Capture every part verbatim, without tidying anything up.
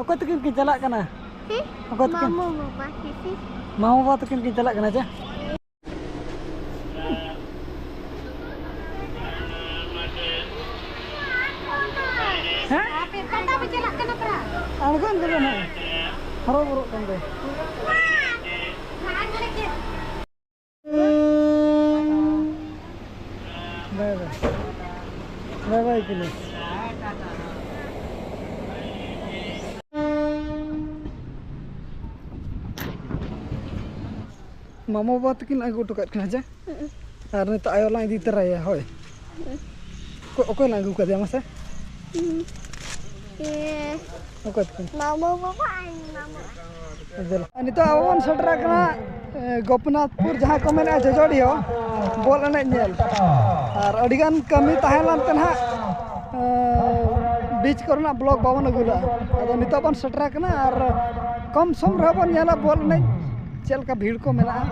ᱚᱠᱚᱭ ᱛᱟᱹᱠᱤᱱ ᱠᱤᱱ ᱪᱟᱞᱟᱜ ᱠᱟᱱᱟ? ᱦᱮᱸ? ᱚᱠᱚᱭ ᱛᱟᱹᱠᱤᱱ? ᱢᱟᱢᱩ ᱵᱟᱵᱟ ᱛᱟᱹᱠᱤᱱ᱾ ᱢᱟᱢᱩ ᱵᱟᱵᱟ ᱛᱟᱹᱠᱤᱱ ᱠᱤᱱ ᱪᱟᱞᱟᱜ ᱠᱟᱱᱟ ᱪᱮ? ᱦᱮᱸ? ᱟᱯᱮ ᱯᱟᱛᱟ ᱯᱮ ᱪᱟᱞᱟᱜ ᱠᱟᱱᱟ ᱯᱮᱨᱟ? ᱟᱬᱜᱚᱱ ᱠᱟᱱᱟ ᱱᱟᱦᱟᱜ᱾ ᱦᱚᱨᱚᱵᱚᱨᱚᱜ ᱠᱟᱱ ᱫᱚᱭ᱾ ᱵᱟᱭ ᱵᱟᱭ᱾ ᱵᱟᱭ ᱵᱟᱭ ᱠᱤᱞᱤ᱾ ᱢᱟᱢᱟ ᱵᱟᱵᱟ ᱛᱟᱹᱠᱤᱱ ᱟᱹᱜᱩ ᱦᱚᱴᱚ ᱠᱟᱜ ᱠᱤᱱᱟ ᱡᱮ? ᱟᱨ ᱱᱤᱛᱚᱜ ᱟᱭᱳ ᱞᱟᱝ ᱤᱫᱤ ᱛᱚᱨᱟᱭᱟ, ᱦᱳᱭ᱾ ᱚᱠᱚᱭ, ᱚᱠᱚᱭ ᱞᱟᱝ ᱟᱹᱜᱩ ᱠᱟᱫᱮᱭᱟ ᱢᱟᱥᱮ? ᱦᱩᱸ᱾ ᱤᱭᱟᱹ᱾ ᱚᱠᱚᱭ ᱛᱟᱹᱠᱤᱱ? ᱢᱟᱢᱟ ᱵᱟᱵᱟ ᱟᱨ ᱢᱟᱢᱟ᱾ ᱫᱮᱞᱟ᱾ ᱱᱤᱛᱚᱜ ᱟᱵᱚ ᱵᱚᱱ ᱥᱮᱴᱮᱨ ᱟᱠᱟᱱᱟ, ᱮ, ᱜᱳᱯᱤᱱᱟᱛᱷᱯᱩᱨ, ᱡᱟᱦᱟᱸ ᱠᱚ ᱢᱮᱱᱮᱫᱼᱟ ᱡᱚᱡᱚᱰᱤᱦᱚ, ᱵᱚᱞ ᱮᱱᱮᱡ ᱧᱮᱞ᱾ ᱟᱨ ᱟᱹᱰᱤᱜᱟᱱ ᱠᱟᱹᱢᱤ ᱛᱟᱦᱮᱸ ᱞᱮᱱ ᱛᱮ ᱱᱟᱦᱟᱜ, ᱮ, ᱵᱤᱪ ᱠᱚᱨᱮᱱᱟᱜ ᱵᱞᱚᱜ ᱵᱟᱵᱚᱱ ᱟᱹᱜᱩ ᱞᱮᱫᱼᱟ᱾ ᱟᱫᱚ ᱱᱤᱛᱚᱜ ᱵᱚᱱ ᱥᱮᱴᱮᱨ ᱟᱠᱟᱱᱟ ᱟᱨ ᱠᱚᱢ ᱥᱚᱢ ᱨᱮᱦᱚᱸ ᱵᱚᱱ ᱧᱮᱞᱟ ᱵᱚᱞ ᱮᱱᱮᱡ ᱪᱮᱫ ᱞᱮᱠᱟ ᱵᱷᱤᱲ ᱠᱚ ᱢᱮᱱᱟᱜᱼᱟ᱾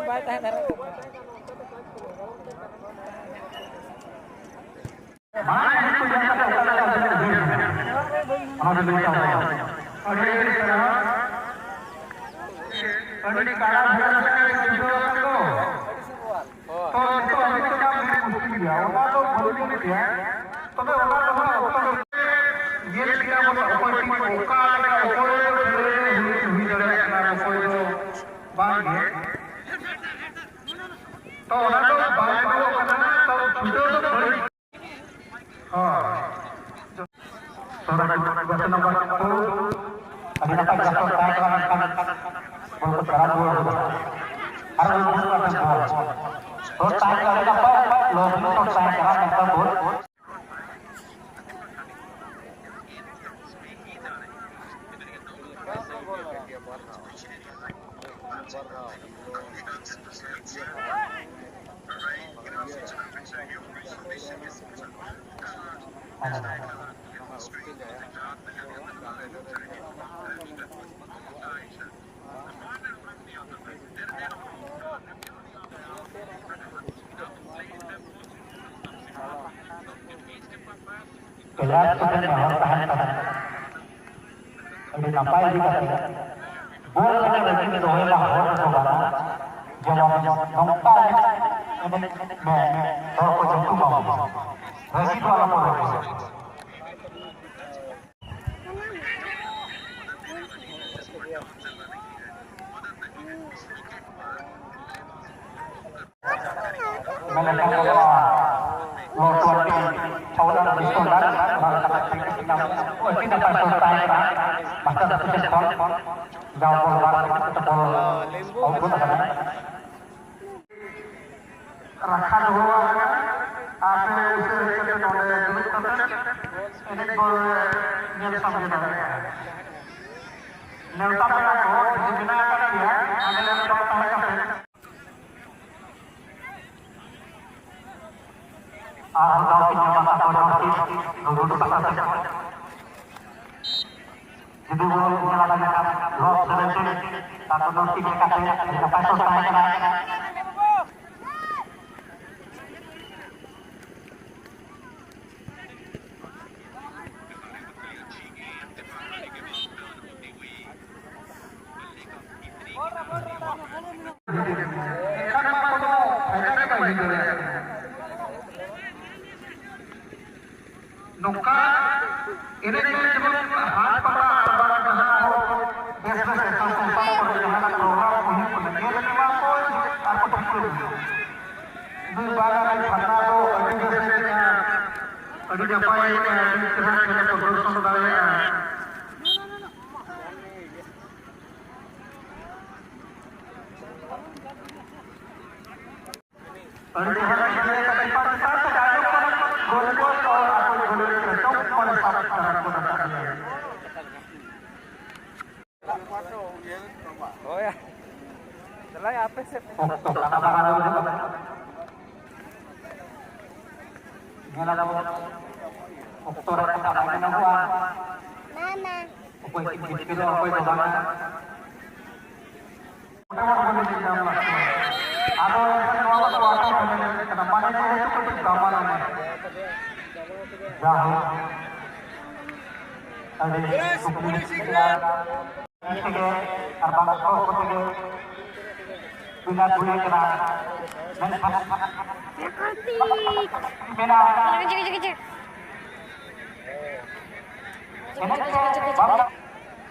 ᱵᱟᱭ ᱛᱟᱦᱮᱸ ᱫᱟᱲᱮᱭᱟᱜ ᱠᱟᱱᱟ᱾ ᱟᱹᱰᱤ ᱠᱟᱲᱟ ᱵᱷᱮᱲᱟ ᱞᱮᱠᱟ ᱵᱩᱡᱷᱟᱹᱣ ᱠᱟᱱ ᱫᱚ᱾ ᱛᱚ ᱱᱤᱛᱚᱜ ᱟᱹᱰᱤ ᱠᱟᱡᱟᱠ ᱵᱤᱨ ᱢᱩᱥᱠᱤᱞ ᱜᱮᱭᱟ, ᱚᱱᱟ ᱫᱚ ᱵᱟᱹᱧ ᱢᱮᱱ ᱠᱮᱭᱟ᱾ ᱛᱚᱵᱮ ᱚᱱᱟ ᱫᱚ ᱦᱟᱸᱜ ᱚᱠᱛᱚ ᱨᱮ ᱧᱮᱞ ᱠᱮᱭᱟ ᱵᱚᱱ, ᱚᱠᱚᱭ ᱴᱷᱤᱠ ᱚᱠᱟ ᱞᱮᱠᱟ ᱚᱠᱚᱭ ᱫᱚ ᱦᱩᱭ, ᱦᱩᱭ ᱫᱟᱲᱮᱭᱟᱜ ᱠᱟᱱᱟ, ᱚᱠᱚᱭ ᱫᱚ ᱵᱟᱝ ᱜᱮ᱾ ᱛᱚ ᱚᱱᱟ ᱫᱚ ᱵᱟᱝ ᱮᱛᱚᱦᱚᱵ ᱠᱟᱱᱟ, ᱛᱚ ᱪᱷᱩᱴᱟᱹᱣ ᱫᱚ ᱵᱟᱹᱲᱤᱡ᱾ ᱦᱳᱭ᱾ ᱥᱚᱨᱚᱡᱽ ᱵᱟᱥᱤ ᱱᱟᱢᱵᱟᱨ ᱴᱩ, ᱟᱹᱰᱤ ᱱᱟᱯᱟᱭ ᱡᱟᱦᱟᱸ ᱥᱚᱨ ᱛᱟᱦᱮᱸ ᱠᱟᱱᱟ, ᱢᱮᱱᱠᱷᱟᱱ ᱵᱚᱞ ᱠᱚ ᱪᱟᱞᱟᱣ ᱨᱩᱣᱟᱹᱲ ᱠᱟᱫᱟ᱾ ᱟᱨ ᱩᱱᱤ ᱵᱚᱞ ᱠᱟᱛᱮ ᱵᱚᱞ᱾ ᱥᱚᱨ ᱛᱟᱦᱮᱸ ᱠᱟᱱᱟ, ᱟᱹᱰᱤ ᱱᱟᱯᱟᱭ, ᱞᱚᱥ ᱥᱚᱨ ᱛᱟᱦᱮᱸ ᱠᱟᱱᱟ, ᱢᱮᱱᱠᱷᱟᱱ ᱵᱚᱞ ᱡᱟᱦᱟᱸ ᱠᱚᱨᱮ ᱱᱮᱦᱚᱨ ᱛᱟᱦᱮᱱ ᱠᱟᱱᱟ, ᱟᱹᱰᱤ ᱱᱟᱯᱟᱭ ᱤᱫᱤ ᱠᱟᱛᱮ ᱵᱚᱞ ᱮᱱᱮᱡ ᱨᱟᱹᱜᱤ ᱫᱚᱦᱚᱭ ᱢᱟ ᱦᱚᱲ ᱨᱮᱫᱚ ᱵᱟᱝᱟ, ᱡᱮᱢᱚᱱ ᱱᱚᱝᱠᱟ ᱮᱱᱮᱡ ᱢᱮ, ᱦᱚᱲ ᱠᱚ ᱧᱩᱛᱩᱢᱟ ᱵᱚᱱ᱾ ᱨᱟᱹᱜᱤ ᱫᱚ ᱟᱞᱚ ᱵᱚᱱ ᱨᱟᱹᱜᱤᱭᱟ᱾ ᱢᱮᱱ ᱞᱮᱠᱷᱟᱱ ᱫᱚ ᱱᱚᱣᱟ ᱱᱚᱣᱟ ᱴᱩᱣᱮᱱᱴᱤ ᱛᱷᱟᱣᱡᱮᱱᱰ ᱰᱤᱥᱠᱟᱣᱩᱱᱴ ᱟᱨ ᱚᱱᱟ ᱞᱮᱠᱟᱛᱮ ᱧᱟᱢ ᱟᱹᱰᱤ ᱱᱟᱯᱟᱭ ᱥᱚᱨ ᱛᱟᱦᱮᱸ ᱠᱟᱱᱟ᱾ ᱢᱟᱥᱴᱟᱨ ᱥᱮᱠᱥᱚᱱ ᱠᱷᱚᱱ ᱡᱟᱣ ᱵᱚᱞ ᱵᱟᱨ ᱠᱟᱛᱮ ᱵᱚᱞ ᱟᱣᱩᱴ ᱜᱚᱫ ᱟᱠᱟᱱᱟᱭ᱾ ᱨᱟᱠᱷᱟ ᱫᱚᱦᱚ ᱟᱠᱟᱱᱟ᱾ ᱟᱯᱮ ᱩᱥᱟᱹᱨᱟ ᱦᱮᱡ ᱠᱟᱛᱮ ᱱᱚᱰᱮ ᱫᱩᱲᱩᱵ ᱠᱟᱛᱮ ᱮᱱᱮᱡ ᱵᱚᱞ ᱧᱮᱞ ᱥᱟᱢᱜᱮ ᱫᱟᱲᱮᱭᱟᱜᱼᱟ᱾ ᱱᱮᱣᱛᱟ ᱯᱮᱲᱟ ᱠᱚ ᱡᱩᱫᱤ ᱢᱮᱱᱟᱜ ᱟᱠᱟᱫ ᱯᱮᱭᱟ, ᱦᱟᱸᱰᱮ ᱱᱟᱰᱮ ᱵᱟᱝ ᱛᱟᱦᱮᱸ ᱠᱟᱛᱮ ᱟᱨ ᱫᱟᱣ ᱠᱤᱱ ᱧᱟᱢᱟ ᱛᱟᱠᱚ ᱡᱟᱦᱟᱸ ᱠᱤᱱ ᱜᱩᱰᱩ ᱯᱟᱛᱟ ᱥᱮᱫ ᱠᱷᱚᱱ᱾ ᱡᱩᱫᱤ ᱵᱚᱱ ᱧᱮᱞ ᱟᱠᱟᱫ ᱞᱮᱠᱷᱟᱱ ᱞᱚᱥ ᱥᱮᱵᱷᱮᱱᱴᱤᱱ ᱛᱟᱨᱯᱚᱨ ᱱᱚᱴᱤ ᱞᱮᱠᱟᱛᱮ ᱟᱹᱰᱤ ᱱᱟᱯᱟᱭ ᱥᱚᱨ ᱛᱟᱦᱮᱸ ᱠᱟᱱᱟ᱾ ᱮᱱᱠᱷᱟᱱ ᱢᱟ ᱠᱳᱱᱳ ᱯᱷᱟᱭᱫᱟ ᱜᱮ ᱵᱟᱭ ᱦᱩᱭ ᱫᱟᱲᱮᱭᱟᱜ ᱠᱟᱱᱟ᱾ ᱱᱚᱝᱠᱟ ᱮᱱᱮᱡ ᱢᱮ ᱡᱮᱢᱚᱱ ᱦᱟᱴ ᱯᱟᱛᱟ ᱟᱨ ᱵᱟᱝ ᱡᱟᱦᱟᱸ ᱵᱮᱥ ᱵᱮᱥ ᱮᱴᱟᱜ ᱥᱟᱶᱛᱟ ᱠᱚᱨᱮ ᱡᱟᱦᱟᱸ ᱯᱨᱳᱜᱨᱟᱢ ᱠᱚ ᱦᱩᱭᱩᱜ ᱠᱟᱱᱟ, ᱧᱮᱞ ᱢᱮ ᱱᱚᱣᱟ ᱠᱚ ᱟᱨ ᱠᱚ ᱴᱷᱤᱠᱟᱹ ᱢᱮ᱾ ᱱᱩᱭ ᱵᱟᱝᱟ ᱱᱩᱭ ᱯᱷᱟᱛᱱᱟ ᱫᱚ ᱟᱹᱰᱤ ᱵᱮᱥ ᱮᱱᱮᱡᱼᱟ, ᱟᱹᱰᱤ ᱱᱟᱯᱟᱭ ᱮᱱᱮᱡᱼᱟ, ᱟᱹᱰᱤ ᱪᱮᱦᱨᱟ ᱪᱮᱦᱨᱟ ᱯᱨᱚᱫᱚᱨᱥᱚᱱ ᱫᱟᱲᱮᱭᱟᱜᱼᱟ᱾ ᱟᱹᱰᱤ ᱪᱮᱦᱨᱟ ᱠᱚ ᱮᱱᱮᱡ ᱠᱟᱱᱟ, ᱪᱮᱛᱟᱱ ᱪᱮᱛᱟᱱ ᱛᱮ ᱰᱟᱭᱞᱚᱜ ᱠᱟᱱᱟ, ᱜᱳᱞ ᱜᱳᱞ ᱛᱚᱞ ᱟᱠᱚ ᱜᱳᱞ ᱜᱳᱞ ᱪᱚᱯ ᱠᱚᱨᱮ ᱥᱟᱵ ᱠᱟᱱᱟ ᱠᱚ ᱱᱟᱴᱟ ᱜᱮ᱾ ᱦᱳᱭ, ᱪᱟᱞᱟᱜ ᱟᱯᱮ ᱥᱮᱫ᱾ ᱚᱠᱛᱚ ᱠᱟᱴᱟ ᱵᱟᱲᱟ ᱞᱮᱱᱟ᱾ ᱧᱮᱞ ᱟᱵᱚ ᱚᱠᱛᱚ ᱨᱮ ᱠᱟᱴᱟ ᱵᱟᱭ ᱧᱟᱢᱚᱜᱼᱟ᱾ ᱚᱠᱚᱭ ᱠᱤᱱ ᱡᱤᱛᱠᱟᱹᱨᱚᱜᱼᱟ, ᱚᱠᱚᱭ ᱫᱚ ᱵᱟᱝᱟ᱾ ᱢᱚᱴᱟᱢᱩᱴᱤ ᱵᱚᱱ ᱧᱮᱞ ᱧᱟᱢ ᱞᱟᱜᱼᱟ᱾ ᱟᱫᱚ ᱮᱱᱠᱷᱟᱱ ᱱᱚᱣᱟ ᱫᱚ quarter final ᱠᱟᱱᱟ, ᱢᱟᱱᱮ ᱡᱮᱦᱮᱛᱩ ᱠᱟᱹᱴᱤᱡ ᱫᱟᱢᱟᱱ ᱮᱱᱮᱡ᱾ ᱡᱟᱭᱦᱳᱠ, ᱟᱹᱰᱤ ᱠᱩᱠᱞᱤ ᱛᱮᱜᱮ ᱟᱨ ᱵᱟᱝ ᱠᱚ ᱠᱚᱛᱮ ᱜᱮ ᱵᱤᱱᱟ ᱠᱩᱞᱤ ᱠᱟᱱᱟ᱾ ᱢᱮᱱᱠᱷᱟᱱ ᱢᱮᱱᱟᱜᱼᱟ᱾ ᱮᱱᱮᱡ ᱥᱮ ᱵᱟᱝ,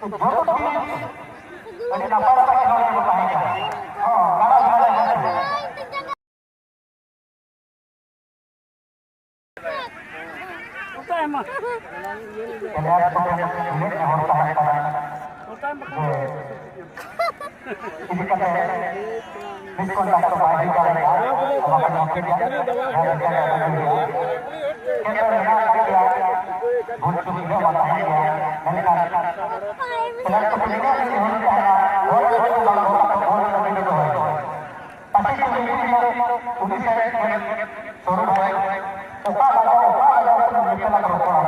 ᱡᱚᱛᱚ ᱜᱮ ᱟᱹᱰᱤ ᱱᱟᱯᱟᱭ ᱱᱟᱯᱟᱭ ᱠᱷᱮᱞᱳᱰ ᱠᱚ ᱛᱟᱦᱮᱸ ᱠᱟᱱᱟ᱾ ᱦᱚᱸ, ᱜᱟᱰᱟ ᱫᱷᱟᱨᱮ ᱨᱮ᱾ ᱯᱞᱮᱭᱟᱨ ᱠᱚ ᱴᱷᱮᱱ ᱱᱤᱱᱟᱹᱜ ᱱᱮᱦᱚᱨ ᱛᱟᱦᱮᱸ ᱠᱟᱱᱟ ᱡᱮ ᱤᱫᱤ ᱠᱟᱛᱮ ᱢᱤᱥᱠᱚᱱᱰᱟᱠᱴ ᱫᱚ ᱵᱟᱭ ᱦᱩᱭ ᱫᱟᱲᱮᱭᱟᱜᱼᱟ᱾ ᱚᱱᱟ ᱠᱚ ᱢᱚᱡᱽ ᱜᱮ ᱦᱮᱸ, ᱤᱱᱠᱟᱹ ᱜᱮ ᱟᱹᱰᱤ ᱦᱩᱭᱩᱜᱼᱟ᱾ ᱠᱷᱮᱞ ᱫᱚ ᱢᱮᱱᱟᱜ ᱟᱠᱟᱫ ᱜᱮᱭᱟ, ᱵᱷᱩᱞ ᱪᱩᱠ ᱤᱱᱟᱹᱜ ᱵᱟᱝ ᱛᱟᱦᱮᱸ ᱜᱮᱭᱟ, ᱢᱮᱱᱠᱷᱟᱱ ᱯᱞᱮᱭᱟᱨ ᱠᱚ ᱛᱤᱱᱟᱹᱜ ᱜᱮ ᱦᱩᱭ ᱛᱟᱦᱮᱱᱟ, ᱜᱳᱞ ᱠᱚ ᱵᱟᱝ ᱜᱳᱞ ᱠᱚ ᱜᱳᱞ ᱠᱚ ᱵᱟᱝ ᱫᱚᱦᱚᱭ᱾ ᱯᱟᱪᱮ ᱠᱚ ᱞᱟᱹᱭ ᱠᱮᱫᱟ, ᱩᱱᱤ ᱥᱟᱭᱤᱰ ᱠᱷᱚᱱ ᱥᱚᱨᱩ ᱵᱷᱟᱭ, ᱚᱠᱟ ᱞᱟᱜᱟᱣ, ᱚᱠᱟ ᱞᱟᱜᱟᱣ ᱛᱮ ᱧᱮᱯᱮᱞ ᱟᱠᱟᱫ ᱠᱚᱣᱟ?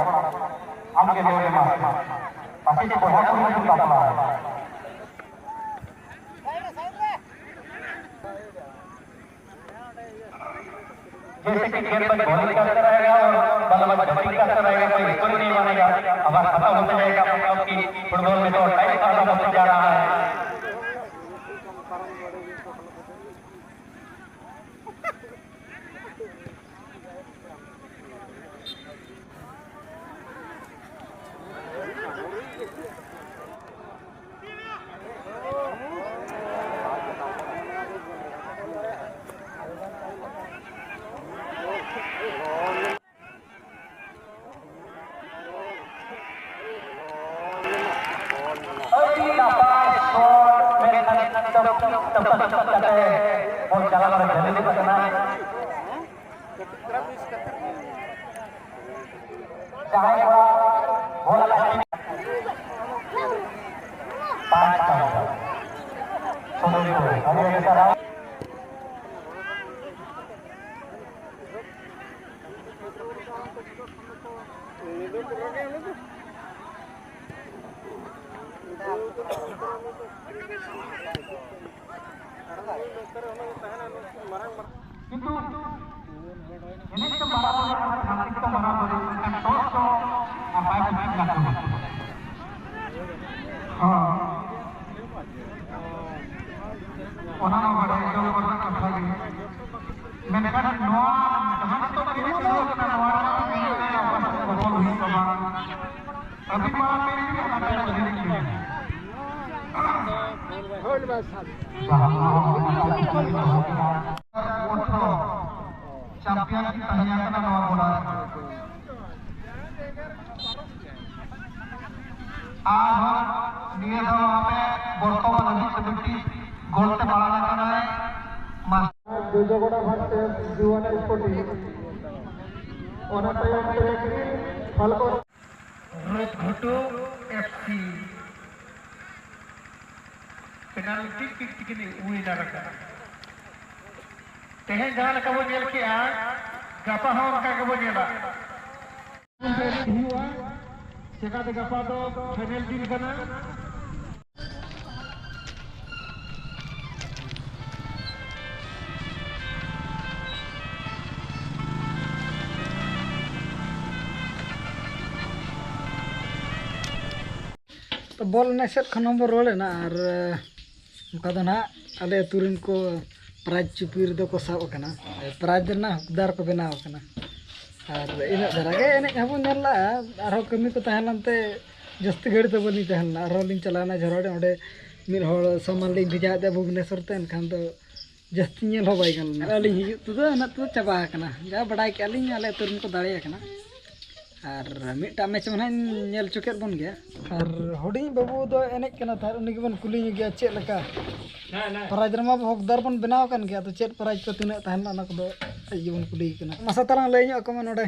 ᱟᱢ ᱜᱮ ᱞᱟᱹᱭ ᱢᱮ ᱢᱟ᱾ ᱯᱟᱪᱮ ᱪᱮ ᱵᱚᱭᱦᱟ ᱠᱩᱲᱤ ᱜᱤᱫᱽᱨᱟᱹ ᱵᱟᱯᱞᱟ᱾ जैसे कि गेंद बॉलिंग करता रहेगा और बल्लेबाज बैटिंग करता रहेगा, कोई स्कोर ही नहीं बनेगा। हमारा खत्म होते जाएगा, मतलब कि फुटबॉल में तो टाइम खत्म होते जा रहा है। ᱟᱹᱰᱤ ᱱᱟᱯᱟᱭ ᱥᱚᱴ, ᱢᱮᱱᱠᱷᱟᱱ ᱴᱚᱯ, ᱴᱚᱯ, ᱴᱚᱯ ᱠᱟᱛᱮ ᱵᱚᱞ ᱪᱟᱞᱟᱣ ᱨᱮ ᱡᱷᱟᱹᱞᱤ ᱜᱚᱫ ᱟᱠᱟᱱᱟ᱾ ᱡᱟᱦᱟᱸᱭ ᱠᱚᱲᱟ ᱵᱚᱞ ᱞᱟᱜᱟᱭ ᱯᱟᱸᱪ ᱱᱚᱢᱵᱚᱨ ᱥᱩᱱᱤᱞ ᱴᱩᱰᱩ, ᱟᱹᱰᱤ ᱟᱹᱰᱤ ᱥᱟᱨᱦᱟᱣ᱾ ᱠᱤᱱᱛᱩ ᱮᱱᱮᱡ ᱫᱚ ᱵᱟᱨᱟᱵᱚᱨ, ᱴᱟᱠᱴᱤᱠ ᱫᱚ ᱵᱟᱨᱟᱵᱚᱨ, ᱢᱮᱱᱠᱷᱟᱱ ᱴᱚᱥ ᱫᱚ ᱵᱟᱭ ᱵᱩᱡᱷᱟᱹᱜ ᱠᱟᱱ ᱛᱟᱵᱚᱱᱟ᱾ ᱚᱱᱟ ᱢᱟ ᱵᱟᱰᱟᱭ ᱡᱚᱝ ᱨᱮᱱᱟᱜ ᱠᱟᱛᱷᱟ ᱜᱮ᱾ ᱢᱮᱱᱠᱷᱟᱱ ᱱᱚᱣᱟ ᱡᱟᱦᱟᱸ ᱱᱤᱛᱚᱜ ᱢᱤᱫ ᱪᱟᱹᱞᱩ ᱟᱠᱟᱱᱟ, ᱱᱚᱣᱟ ᱨᱮᱱᱟᱜ ᱢᱮᱱᱛᱮ ᱚᱠᱟ ᱥᱮᱫ ᱵᱚᱫᱚᱞ ᱦᱩᱭᱩᱜ ᱛᱟᱵᱚᱱᱟ? ᱟᱹᱰᱤ ᱢᱟᱨᱟᱝ ᱢᱮᱱᱛᱮ ᱚᱱᱟ ᱨᱮᱱᱟᱜ ᱞᱟᱹᱜᱤᱫ ᱜᱮ᱾ ᱡᱟᱦᱟᱸ ᱱᱚᱣᱟ ᱪᱟᱢᱯᱤᱭᱟᱱ ᱛᱟᱦᱮᱸ ᱠᱟᱱᱟ ᱱᱚᱣᱟ ᱜᱚᱰᱟ ᱨᱮ᱾ ᱟᱨᱦᱚᱸ ᱱᱤᱭᱟᱹ ᱫᱷᱟᱣ ᱟᱯᱮ ᱵᱚᱨᱛᱚᱢᱟᱱ ᱦᱟᱹᱵᱤᱡ ᱛᱮ ᱢᱤᱫᱴᱤᱡ ᱜᱳᱞ ᱛᱮ ᱢᱟᱲᱟᱝ ᱟᱠᱟᱱᱟᱭ ᱢᱟᱥᱴᱟᱨ ᱡᱚᱡᱚᱜᱚᱲᱟ ᱵᱷᱟᱨᱥᱮᱥ ᱡᱩᱣᱟᱱᱟ ᱥᱯᱳᱨᱴᱤᱝ᱾ ᱚᱱᱟ ᱛᱟᱭᱚᱢ ᱛᱮ ᱜᱨᱤᱱ ᱯᱷᱟᱞᱠᱚᱱ ᱨᱳᱫ ᱜᱷᱩᱴᱩ ᱮᱯᱷ ᱥᱤ ᱯᱮᱱᱟᱞᱴᱤ ᱠᱤᱠ ᱛᱮᱠᱤᱱ ᱩᱭᱱᱟᱨ ᱟᱠᱟᱫᱟ᱾ ᱛᱮᱦᱮᱧ ᱡᱟᱦᱟᱸ ᱞᱮᱠᱟ ᱵᱚᱱ ᱧᱮᱞ ᱠᱮᱜᱼᱟ, ᱜᱟᱯᱟ ᱦᱚᱸ ᱚᱱᱠᱟ ᱜᱮᱵᱚᱱ ᱧᱮᱞᱟ᱾ ᱦᱩᱭᱩᱜᱼᱟ, ᱪᱮᱠᱟᱛᱮ ᱜᱟᱯᱟ ᱫᱚ ᱯᱷᱟᱭᱱᱮᱞ ᱫᱤᱱ ᱠᱟᱱᱟ᱾ ᱛᱚ, ᱵᱚᱞ ᱮᱱᱮᱡ ᱥᱮᱫ ᱠᱷᱚᱱ ᱦᱚᱸ ᱵᱚᱱ ᱨᱩᱣᱟᱹᱲ ᱮᱱᱟ ᱟᱨ ᱚᱱᱠᱟ ᱫᱚ ᱱᱟᱦᱟᱜ ᱟᱞᱮ ᱟᱹᱛᱩ ᱨᱮᱱ ᱠᱚ ᱯᱨᱟᱭᱤᱡᱽ ᱪᱩᱯᱤ ᱨᱮᱫᱚ ᱠᱚ ᱥᱟᱵ ᱟᱠᱟᱱᱟ, ᱯᱨᱟᱭᱤᱡᱽ ᱨᱮᱱᱟᱜ ᱦᱚᱠᱫᱟᱨ ᱠᱚ ᱵᱮᱱᱟᱣ ᱟᱠᱟᱱᱟ᱾ ᱟᱨ ᱤᱱᱟᱹᱜ ᱫᱷᱟᱨᱟ ᱜᱮ ᱮᱱᱮᱡ ᱦᱚᱸᱵᱚᱱ ᱧᱮᱞ ᱞᱟᱜᱼᱟ, ᱟᱨᱦᱚᱸ ᱠᱟᱹᱢᱤ ᱠᱚ ᱛᱟᱦᱮᱸ ᱞᱮᱱᱛᱮ ᱡᱟᱹᱥᱛᱤ ᱜᱷᱟᱹᱲᱤᱡ ᱫᱚ ᱵᱟᱹᱞᱤᱧ ᱛᱟᱦᱮᱸ ᱞᱮᱱᱟ᱾ ᱟᱨᱦᱚᱸ ᱞᱤᱧ ᱪᱟᱞᱟᱣᱮᱱᱟ ᱡᱷᱟᱨᱣᱟᱲᱤ, ᱚᱸᱰᱮ ᱢᱤᱫ ᱦᱚᱲ ᱥᱟᱢᱟᱱ ᱞᱤᱧ ᱵᱷᱮᱡᱟᱣᱟᱫ ᱛᱟᱦᱮᱸᱫ ᱵᱷᱩᱵᱽᱱᱮᱥᱚᱨ ᱛᱮ, ᱮᱱᱠᱷᱟᱱ ᱫᱚ ᱡᱟᱹᱥᱛᱤ ᱧᱮᱞ ᱦᱚᱸ ᱵᱟᱭ ᱜᱟᱱ ᱞᱮᱱᱟ᱾ ᱟᱹᱞᱤᱧ ᱦᱤᱡᱩᱜ ᱛᱮᱫᱚ ᱤᱱᱟᱹᱜ ᱛᱮᱫᱚ ᱪᱟᱵᱟ ᱟᱠᱟᱱᱟ, ᱡᱟ ᱵᱟᱰᱟᱭ ᱠᱮᱜᱼᱟ ᱞᱤᱧ ᱟᱞᱮ ᱟᱹᱛᱩ ᱨᱮᱱ ᱠᱚ ᱫᱟᱲᱮ ᱟᱠᱟᱱᱟ᱾ ᱟᱨ ᱢᱤᱫᱴᱟᱝ ᱢᱮᱪ ᱢᱟ ᱱᱟᱦᱟᱜ ᱧᱮᱞ ᱦᱚᱪᱚ ᱠᱮᱫ ᱵᱚᱱ ᱜᱮᱭᱟ᱾ ᱟᱨ ᱦᱩᱰᱤᱧ ᱵᱟᱹᱵᱩ ᱫᱚ ᱮᱱᱮᱡ ᱠᱟᱱᱟ ᱛᱟᱦᱮᱸᱫ, ᱩᱱᱤ ᱜᱮᱵᱚᱱ ᱠᱩᱞᱤ ᱧᱚᱜᱮᱭᱟ ᱪᱮᱫ ᱞᱮᱠᱟ᱾ ᱯᱨᱟᱭᱤᱡᱽ ᱨᱮᱢᱟ ᱦᱚᱠᱫᱟᱨ ᱵᱚᱱ ᱵᱮᱱᱟᱣ ᱟᱠᱟᱱ ᱜᱮᱭᱟ, ᱟᱫᱚ ᱪᱮᱫ ᱯᱨᱟᱭᱤᱡᱽ ᱠᱚ ᱛᱤᱱᱟᱹᱜ ᱛᱟᱦᱮᱱᱟ ᱚᱱᱟ ᱠᱚᱫᱚ ᱟᱡ ᱜᱮᱵᱚᱱ ᱠᱩᱞᱤᱭᱮ ᱠᱟᱱᱟ᱾ ᱢᱟᱥᱮ ᱛᱟᱞᱟᱝ ᱞᱟᱹᱭ ᱧᱚᱜ ᱟᱠᱚ ᱢᱮ ᱱᱚᱰᱮ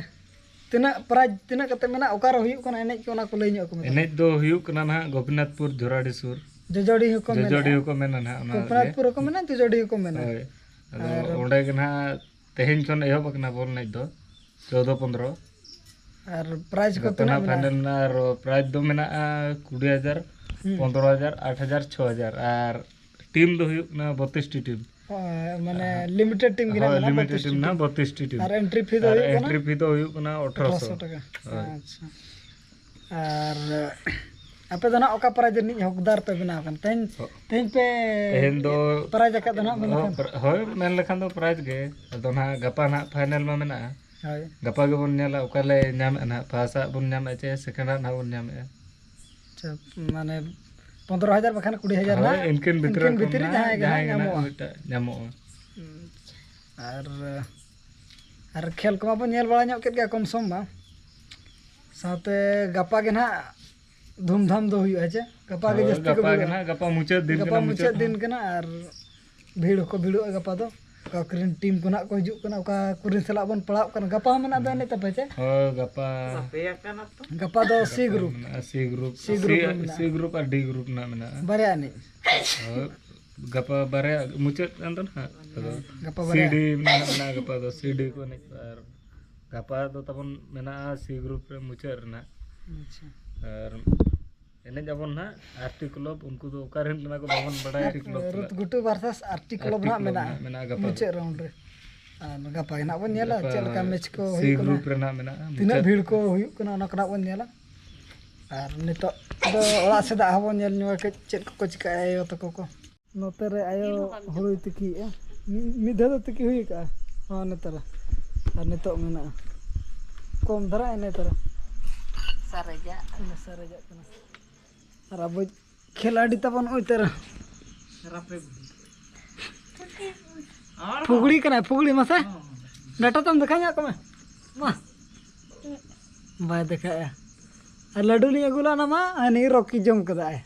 ᱛᱤᱱᱟᱹᱜ ᱯᱨᱟᱭᱤᱡᱽ ᱛᱤᱱᱟᱹᱜ ᱠᱟᱛᱮ ᱢᱮᱱᱟᱜᱼᱟ, ᱚᱠᱟᱨᱮ ᱦᱩᱭᱩᱜ ᱠᱟᱱᱟ ᱮᱱᱮᱡ ᱠᱚ, ᱚᱱᱟ ᱠᱚ ᱞᱟᱹᱭ ᱧᱚᱜ ᱟᱠᱚ ᱢᱮ᱾ ᱮᱱᱮᱡ ᱫᱚ ᱦᱩᱭᱩᱜ ᱠᱟᱱᱟ ᱱᱟᱦᱟᱜ ᱜᱳᱯᱤᱱᱟᱛᱷᱯᱩᱨ ᱡᱷᱚᱨᱟᱰᱤ ᱥᱩᱨ᱾ ᱡᱚᱡᱚᱰᱤ ᱦᱚᱸᱠᱚ ᱢᱮᱱᱟ᱾ ᱡᱚᱡᱚᱰᱤ ᱦᱚᱸᱠᱚ ᱢᱮᱱᱟ ᱱᱟᱦᱟᱜ ᱚᱱᱟ ᱨᱮᱜᱮ᱾ ᱜᱳᱯᱤᱱᱟᱛᱷᱯᱩᱨ ᱦᱚᱸᱠᱚ ᱢᱮᱱᱟ, ᱡᱚᱡᱚᱰᱤ ᱦᱚᱸᱠᱚ ᱢᱮᱱᱟ᱾ ᱦᱳᱭ᱾ ᱟᱫᱚ ᱟᱨ ᱚᱸᱰᱮ ᱜᱮ ᱱᱟᱦᱟᱜ ᱛᱮᱦᱮᱧ ᱠᱷᱚᱱ ᱮᱦᱚᱵ ᱟᱠᱟᱱᱟ ᱵᱚᱞ ᱮᱱᱮᱡ ᱫᱚ, ᱪᱳᱫᱚ ᱯᱚᱱᱫᱽᱨᱚ᱾ ᱟᱨ ᱯᱨᱟᱭᱤᱡᱽ ᱠᱚ ᱜᱟᱯᱟ ᱛᱤᱱᱟᱹᱜ ᱱᱟᱦᱟᱜ ᱢᱮᱱᱟᱜᱼᱟ? ᱯᱷᱟᱭᱱᱮᱞ ᱢᱮᱱᱟᱜᱼᱟ, ᱟᱨ ᱯᱨᱟᱭᱤᱡᱽ ᱫᱚ ᱢᱮᱱᱟᱜᱼᱟ ᱠᱩᱲᱤ ᱦᱟᱡᱟᱨ, ᱦᱩᱸ᱾ ᱯᱚᱱᱫᱽᱨᱚ ᱦᱟᱡᱟᱨ, ᱟᱴ ᱦᱟᱡᱟᱨ, ᱪᱷᱚ ᱦᱟᱡᱟᱨ, ᱟᱨ ᱴᱤᱢ ᱫᱚ ᱦᱩᱭᱩᱜ ᱠᱟᱱᱟ ᱵᱚᱛᱤᱥ ᱴᱤ ᱴᱤᱢ᱾ ᱚ, ᱢᱟᱱᱮ ᱦᱮᱸ᱾ ᱞᱤᱢᱤᱴᱮᱰ ᱴᱤᱢ ᱜᱮ ᱦᱳᱭ, ᱱᱟᱦᱟᱜ ᱢᱮᱱᱟᱜᱼᱟ, ᱞᱤᱢᱤᱴᱮᱰ ᱵᱚᱛᱤᱥ ᱴᱤᱢ ᱴᱤᱢ᱾ ᱱᱟᱦᱟᱜ ᱵᱚᱛᱤᱥ ᱴᱤ ᱴᱤᱢ᱾ ᱟᱨ ᱮᱱᱴᱨᱤ ᱯᱷᱤ ᱫᱚ ᱟᱨ ᱦᱩᱭᱩᱜ ᱠᱟᱱᱟ ᱮᱱᱴᱨᱤ ᱯᱷᱤ ᱫᱚ ᱦᱩᱭᱩᱜ ᱠᱟᱱᱟ ᱟᱴᱷᱨᱚᱥᱚ᱾ ᱟᱴᱷᱨᱚᱥᱚ ᱴᱟᱠᱟ᱾ ᱦᱳᱭ᱾ ᱟᱪᱪᱷᱟ᱾ ᱟᱨ ᱟᱯᱮ ᱫᱚ ᱱᱟᱦᱟᱜ ᱚᱠᱟ prize ᱨᱤᱱᱤᱡ ᱦᱚᱠᱫᱟᱨ ᱯᱮ ᱵᱮᱱᱟᱣ ᱠᱟᱱ? ᱛᱮᱦᱮᱧ, ᱦᱚ-, ᱛᱮᱦᱮᱧ ᱯᱮ ᱛᱮᱦᱮᱧ ᱫᱚ prize ᱟᱠᱟᱫ ᱫᱚ ᱱᱟᱦᱟᱜ ᱢᱮᱱ ᱞᱮᱠᱷᱟᱱ? ᱦᱳᱭ, ᱢᱮᱱ ᱞᱮᱠᱷᱟᱱ ᱫᱚ prize ᱜᱮ᱾ ᱟᱫᱚ ᱱᱟᱦᱟᱜ ᱜᱟᱯᱟ ᱱᱟᱦᱟᱜ final ᱢᱟ ᱢᱮᱱᱟᱜᱼᱟ᱾ ᱦᱳᱭ᱾ ᱜᱟᱯᱟ ᱜᱮᱵᱚᱱ ᱧᱮᱞᱟ ᱚᱠᱟ ᱞᱮ ᱧᱟᱢᱮᱫᱼᱟ ᱱᱟᱦᱟᱜ, first ᱟᱜ ᱵᱚᱱ ᱧᱟᱢᱮᱫᱼᱟ ᱪᱮ second ᱟᱜ ᱱᱟᱦᱟᱜ ᱵᱚᱱ ᱧᱟᱢᱮᱫᱼᱟ᱾ ᱟᱪᱪᱷᱟ, ᱢᱟᱱᱮ ᱯᱚᱱᱫᱽᱨᱚ ᱦᱟᱡᱟᱨ ᱵᱟᱠᱷᱟᱱ ᱠᱩᱲᱤ ᱦᱟᱡᱟᱨ ᱦᱳᱭ, ᱱᱟᱦᱟᱜ, ᱤᱱᱠᱤᱱ ᱵᱷᱤᱛᱨᱤ ᱤᱱᱠᱤᱱ ᱠᱷᱚᱱ ᱵᱷᱤᱛᱨᱤ ᱱᱟᱦᱟᱜ ᱡᱟᱦᱟᱸᱭ ᱜᱮ ᱡᱟᱦᱟᱸᱭ ᱱᱟᱦᱟᱜ ᱜᱮ ᱱᱟᱦᱟᱜ ᱧᱟᱢᱚᱜᱼᱟ᱾ ᱢᱤᱫᱴᱟᱝ ᱧᱟᱢᱚᱜᱼᱟ᱾ ᱦᱩᱸ᱾ ᱟᱨ, ᱟᱨ ᱠᱷᱮᱞ ᱠᱚᱢᱟ ᱵᱚᱱ ᱧᱮᱞ ᱵᱟᱲᱟ ᱧᱚᱜ ᱠᱮᱫ ᱜᱮᱭᱟ ᱠᱚᱢ ᱥᱚᱢ ᱢᱟ, ᱥᱟᱶᱛᱮ ᱜᱟᱯᱟ ᱜᱮ ᱱᱟᱦᱟᱜ ᱫᱷᱩᱢᱫᱷᱟᱢ ᱫᱚ ᱦᱩᱭᱩᱜᱼᱟ, ᱦᱮᱸ ᱪᱮ? ᱜᱟᱯᱟ ᱜᱮ ᱦᱳᱭ, ᱡᱟᱹᱥᱛᱤ ᱠᱚ ᱜᱟᱯᱟ ᱜᱮ ᱵᱷᱤᱲᱚᱜᱼᱟ᱾ ᱱᱟᱦᱟᱜ, ᱜᱟᱯᱟ ᱢᱩᱪᱟᱹᱫ ᱫᱤᱱ ᱜᱟᱯᱟ ᱠᱟᱱᱟ, ᱢᱩᱪᱟᱹᱫ ᱢᱩᱪᱟᱹᱫ ᱫᱤᱱ ᱢᱟᱦᱟ᱾ ᱠᱟᱱᱟ ᱟᱨ ᱵᱷᱤᱲ ᱦᱚᱸᱠᱚ ᱵᱷᱤᱲᱚᱜᱼᱟ ᱜᱟᱯᱟ ᱫᱚ᱾ ᱚᱠᱟ ᱠᱚᱨᱮᱱ ᱴᱤᱢ ᱠᱚ ᱱᱟᱦᱟᱜ ᱠᱚ ᱦᱤᱡᱩᱜ ᱠᱟᱱᱟ, ᱚᱠᱟ ᱠᱚᱨᱮᱱ ᱥᱟᱞᱟᱜ ᱵᱚᱱ ᱯᱟᱲᱟᱜ ᱠᱟᱱᱟ᱾ ᱜᱟᱯᱟ ᱦᱚᱸ ᱢᱮᱱᱟᱜ ᱫᱚ ᱮᱱᱮᱡ ᱛᱟᱯᱮ ᱪᱮ? ᱦᱳᱭ, ᱜᱟᱯᱟ ᱜᱟᱯᱟ ᱫᱚ ᱥᱤ ᱜᱨᱩᱯ᱾ ᱢᱮᱱᱟᱜᱼᱟ, ᱥᱤ ᱜᱨᱩᱯ᱾ ᱥᱤ ᱜᱨᱩᱯ ᱨᱮ ᱢᱮᱱᱟᱜᱼᱟ᱾ ᱥᱤ ᱜᱨᱩᱯ ᱟᱨ ᱰᱤ ᱜᱨᱩᱯ ᱨᱮᱱᱟᱜ ᱢᱮᱱᱟᱜᱼᱟ᱾ ᱵᱟᱨᱭᱟ ᱮᱱᱮᱡ᱾ ᱦᱳᱭ, ᱜᱟᱯᱟ ᱵᱟᱨᱭᱟ ᱢᱩᱪᱟᱹᱫ ᱠᱟᱱ ᱫᱚ ᱱᱟᱦᱟᱜ᱾ ᱟᱫᱚ ᱦᱮᱸ, ᱜᱟᱯᱟ ᱥᱤ ᱵᱟᱨᱭᱟ᱾ ᱰᱤ ᱢᱮᱱᱟᱜᱼᱟ, ᱢᱮᱱᱟᱜᱼᱟ ᱜᱟᱯᱟ ᱫᱚ, ᱥᱤ ᱰᱤ ᱠᱚ ᱮᱱᱮᱡ ᱠᱚᱣᱟ᱾ ᱟᱨ ᱜᱟᱯᱟ ᱫᱚ ᱛᱟᱵᱚᱱ ᱢᱮᱱᱟᱜᱼᱟ ᱥᱤ ᱜᱨᱩᱯ ᱨᱮ ᱢᱩᱪᱟᱹᱫ ᱨᱮᱱᱟᱜ᱾ ᱟᱪᱪᱷᱟ᱾ ᱟᱨ ᱮᱱᱮᱡ ᱟᱵᱚᱱ ᱱᱟᱦᱟᱜ ᱟᱨ ᱴᱤ ᱠᱞᱚᱵ, ᱩᱱᱠᱩ ᱫᱚ ᱚᱠᱟ ᱨᱮᱱ ᱠᱟᱱᱟ ᱠᱚ ᱵᱟᱵᱚᱱ ᱵᱟᱲᱟᱭᱟ᱾ ᱟᱨ ᱴᱤ ᱠᱞᱚᱵ ᱨᱩᱛ ᱨᱮᱱᱟᱜ᱾ ᱜᱷᱩᱴᱩ versus ᱟᱨ ᱴᱤ ᱟᱨ ᱠᱞᱚᱵ ᱴᱤ ᱱᱟᱦᱟᱜ ᱠᱞᱚᱵ ᱢᱮᱱᱟᱜᱼᱟ᱾ ᱱᱟᱦᱟᱜ ᱢᱮᱱᱟᱜᱼᱟ ᱜᱟᱯᱟ ᱫᱚ᱾ ᱢᱩᱪᱟᱹᱫ round ᱨᱮ᱾ ᱟᱨ ᱜᱟᱯᱟ ᱜᱮ ᱱᱟᱦᱟᱜ ᱵᱚᱱ ᱧᱮᱞᱟ ᱜᱟᱯᱟ ᱪᱮᱫ ᱞᱮᱠᱟ match ᱠᱚ ᱥᱤ ᱦᱩᱭᱩᱜ ᱠᱟᱱᱟ᱾ ᱜᱨᱩᱯ ᱨᱮ ᱱᱟᱦᱟᱜ ᱢᱮᱱᱟᱜᱼᱟ, ᱛᱤᱱᱟᱹᱜ ᱢᱩᱪᱟᱹᱫ᱾ ᱵᱷᱤᱲ ᱠᱚ ᱦᱩᱭᱩᱜ ᱠᱟᱱᱟ, ᱚᱱᱟ ᱠᱚ ᱱᱟᱦᱟᱜ ᱵᱚᱱ ᱧᱮᱞᱟ᱾ ᱟᱨ ᱱᱤᱛᱚᱜ ᱫᱚ ᱚᱲᱟᱜ ᱥᱮᱫᱟᱜ ᱦᱚᱸᱵᱚᱱ ᱧᱮᱞ ᱧᱚᱜᱟ ᱠᱟᱹᱡ ᱪᱮᱫ ᱠᱚᱠᱚ ᱪᱤᱠᱟᱹᱭᱟ ᱟᱭᱳ ᱛᱟᱠᱚ ᱠᱚ᱾ ᱱᱚᱛᱮ ᱨᱮ ᱟᱭᱳ ᱦᱩᱲᱩᱭ ᱛᱤᱠᱤᱭᱮᱫᱼᱟ᱾ ᱢᱤ-, ᱢᱤᱫ ᱫᱷᱟᱣ ᱫᱚ ᱛᱤᱠᱤ ᱦᱩᱭ ᱟᱠᱟᱜᱼᱟ᱾ ᱦᱚᱸ, ᱱᱚᱛᱮ ᱨᱮ᱾ ᱟᱨ ᱱᱤᱛᱚᱜ ᱢᱮᱱᱟᱜᱼᱟ᱾ ᱠᱚᱢ ᱫᱷᱟᱨᱟ ᱤᱱᱟᱹ ᱛᱟᱨᱟ᱾ ᱥᱟᱨᱮᱡᱟᱜ᱾ ᱤᱱᱟᱹ ᱥᱟᱨᱮᱡᱟᱜ ᱠᱟᱱᱟ᱾ ᱟᱨ ᱟᱵᱚ ᱠᱷᱮᱞᱟᱰᱤ ᱛᱟᱵᱚᱱ ᱩᱭᱛᱟᱹᱨᱟ᱾ ᱯᱷᱩᱜᱲᱤ ᱠᱟᱱᱟᱭ, ᱯᱷᱩᱜᱲᱤ ᱢᱟᱥᱮ᱾ ᱰᱟᱴᱟ ᱛᱟᱢ ᱫᱮᱠᱷᱟᱣ ᱧᱚᱜ ᱠᱚᱢᱮ᱾ ᱢᱟ᱾ ᱵᱟᱭ ᱫᱮᱠᱷᱟᱣᱮᱜᱼᱟ᱾ ᱟᱨ ᱞᱟᱹᱰᱩ ᱞᱤᱧ ᱟᱹᱜᱩ ᱞᱮᱫ ᱚᱱᱟ ᱢᱟ, ᱦᱟᱹᱱᱤ ᱨᱚᱠᱤ ᱡᱚᱢ ᱠᱟᱫᱟᱭ᱾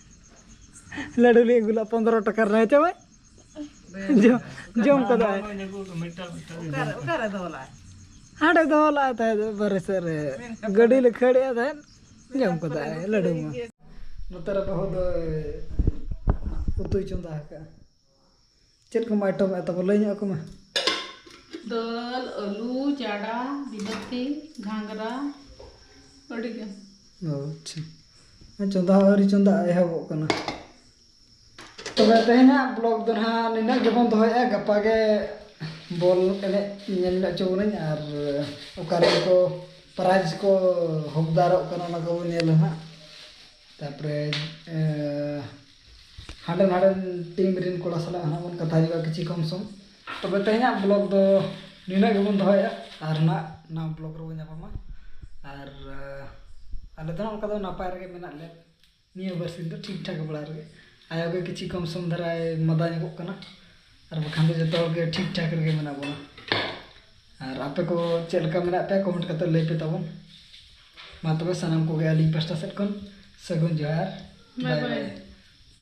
ᱞᱟᱹᱰᱩ ᱞᱤᱧ ᱟᱹᱜᱩ ᱞᱮᱫ ᱯᱚᱱᱫᱽᱨᱚ ᱴᱟᱠᱟ ᱨᱮᱱᱟᱜ, ᱦᱮᱸ ᱪᱮ ᱵᱟᱭ? ᱡᱚ-, ᱡᱚᱢ ᱠᱟᱫᱟᱭ᱾ ᱚᱠᱟᱨᱮ, ᱚᱠᱟᱨᱮ ᱫᱚᱦᱚ ᱞᱟᱜᱼᱟᱭ? ᱦᱟᱸᱰᱮ ᱫᱚᱦᱚ ᱞᱟᱜᱼᱟᱭ ᱛᱟᱦᱮᱸᱫ ᱵᱟᱨᱦᱮ ᱥᱮᱫ ᱨᱮ᱾ ᱜᱟᱹᱰᱤ ᱞᱮ ᱠᱷᱟᱹᱲᱮᱜᱼᱟ ᱛᱟᱦᱮᱸᱫ, ᱡᱚᱢ ᱠᱟᱫᱟᱭ ᱞᱟᱹᱰᱩ ᱢᱟ᱾ ᱱᱚᱛᱮ ᱨᱮ ᱵᱟᱹᱦᱩ ᱫᱚᱭ ᱩᱛᱩᱭ ᱪᱚᱸᱫᱟ ᱟᱠᱟᱫᱼᱟ᱾ ᱪᱮᱫ ᱠᱚᱢ item ᱮᱫ ᱛᱟᱵᱚ, ᱞᱟᱹᱭ ᱧᱚᱜ ᱟᱠᱚ ᱢᱮ᱾ ᱫᱟᱹᱞ, ᱟᱹᱞᱩ, ᱪᱟᱰᱟ, ᱵᱤᱞᱟᱹᱛᱤ, ᱜᱷᱟᱸᱜᱽᱨᱟ, ᱟᱹᱰᱤ ᱜᱟᱱ᱾ ᱚ, ᱟᱪᱪᱷᱟ᱾ ᱪᱚᱸᱫᱟ ᱦᱚᱸ ᱟᱹᱣᱨᱤ ᱪᱚᱸᱫᱟ, ᱮᱦᱚᱵᱚᱜ ᱠᱟᱱᱟ᱾ ᱛᱚᱵᱮ ᱛᱮᱦᱮᱧᱟᱜ vlog ᱫᱚ ᱱᱟᱦᱟᱜ ᱱᱤᱱᱟᱹᱜ ᱜᱮᱵᱚᱱ ᱫᱚᱦᱚᱭᱮᱫᱼᱟ᱾ ᱜᱟᱯᱟ ᱜᱮ ᱵᱚᱞ ᱮᱱᱮᱡ ᱧᱮᱞ ᱧᱚᱜ ᱦᱚᱪᱚ ᱵᱚᱱᱟᱹᱧ, ᱟᱨ ᱚᱠᱟ ᱨᱮᱱ ᱠᱚ prize ᱠᱚ ᱦᱚᱠᱫᱟᱨᱚᱜ ᱠᱟᱱᱟ, ᱚᱱᱟ ᱠᱚᱵᱚᱱ ᱧᱮᱞᱟ ᱱᱟᱦᱟᱜ᱾ ᱛᱟᱨᱯᱚᱨᱮ ᱦᱟᱸᱰᱮ ᱱᱟᱰᱮ ᱴᱤᱢ ᱨᱮᱱ ᱠᱚᱲᱟ ᱥᱟᱞᱟᱜ ᱦᱟᱸᱜ ᱵᱚᱱ ᱠᱟᱛᱷᱟ ᱧᱚᱜᱼᱟ ᱠᱤᱪᱷᱤ ᱠᱚᱢ ᱥᱚᱢ᱾ ᱛᱚᱵᱮ ᱛᱮᱦᱮᱧᱟᱜ ᱵᱞᱚᱜ ᱫᱚ ᱱᱤᱱᱟᱹᱜ ᱜᱮᱵᱚᱱ ᱫᱚᱦᱚᱭᱟ, ᱟᱨ ᱱᱟᱜ ᱱᱟᱣᱟ ᱵᱞᱚᱜ ᱨᱮᱵᱚᱱ ᱧᱟᱯᱟᱢᱟ᱾ ᱟᱨ ᱟᱞᱮ ᱫᱚ ᱚᱱᱠᱟ ᱫᱚ ᱱᱟᱯᱟᱭ ᱨᱮᱜᱮ ᱢᱮᱱᱟᱜ ᱞᱮᱭᱟ ᱱᱤᱭᱟᱹ ᱵᱟᱨᱥᱤᱧ ᱫᱚ, ᱴᱷᱤᱠ ᱴᱷᱟᱠ ᱵᱟᱲᱟ ᱨᱮᱜᱮ᱾ ᱟᱭᱳ ᱜᱮ ᱠᱤᱪᱷᱤ ᱠᱚᱢ ᱥᱚᱢ ᱫᱷᱟᱨᱟᱭ ᱢᱟᱫᱟ ᱧᱚᱜᱚᱜ ᱠᱟᱱᱟ, ᱟᱨ ᱵᱟᱠᱷᱟᱱ ᱫᱚ ᱡᱚᱛᱚ ᱦᱚᱲ ᱜᱮ ᱴᱷᱤᱠ ᱴᱷᱟᱠ ᱨᱮᱜᱮ ᱢᱮᱱᱟᱜ ᱵᱚᱱᱟ᱾ ᱟᱨ ᱟᱯᱮ ᱠᱚ ᱪᱮᱫ ᱞᱮᱠᱟ ᱢᱮᱱᱟᱜ ᱯᱮᱭᱟ, ᱠᱚᱢᱮᱱᱴ ᱠᱟᱛᱮ ᱞᱟᱹᱭ ᱯᱮ ᱛᱟᱵᱚᱱ᱾ ᱢᱟ ᱛᱚᱵᱮ ᱥᱟᱱᱟᱢ ᱠᱚᱜᱮ ᱟᱹᱞᱤᱧ ᱯᱟᱥᱴᱟ ᱥᱮᱫ ᱠᱷᱚᱱ ᱥᱟᱹᱜᱩᱱ ᱡᱚᱦᱟᱨ᱾ ᱵᱟᱭ ᱵᱟᱭ᱾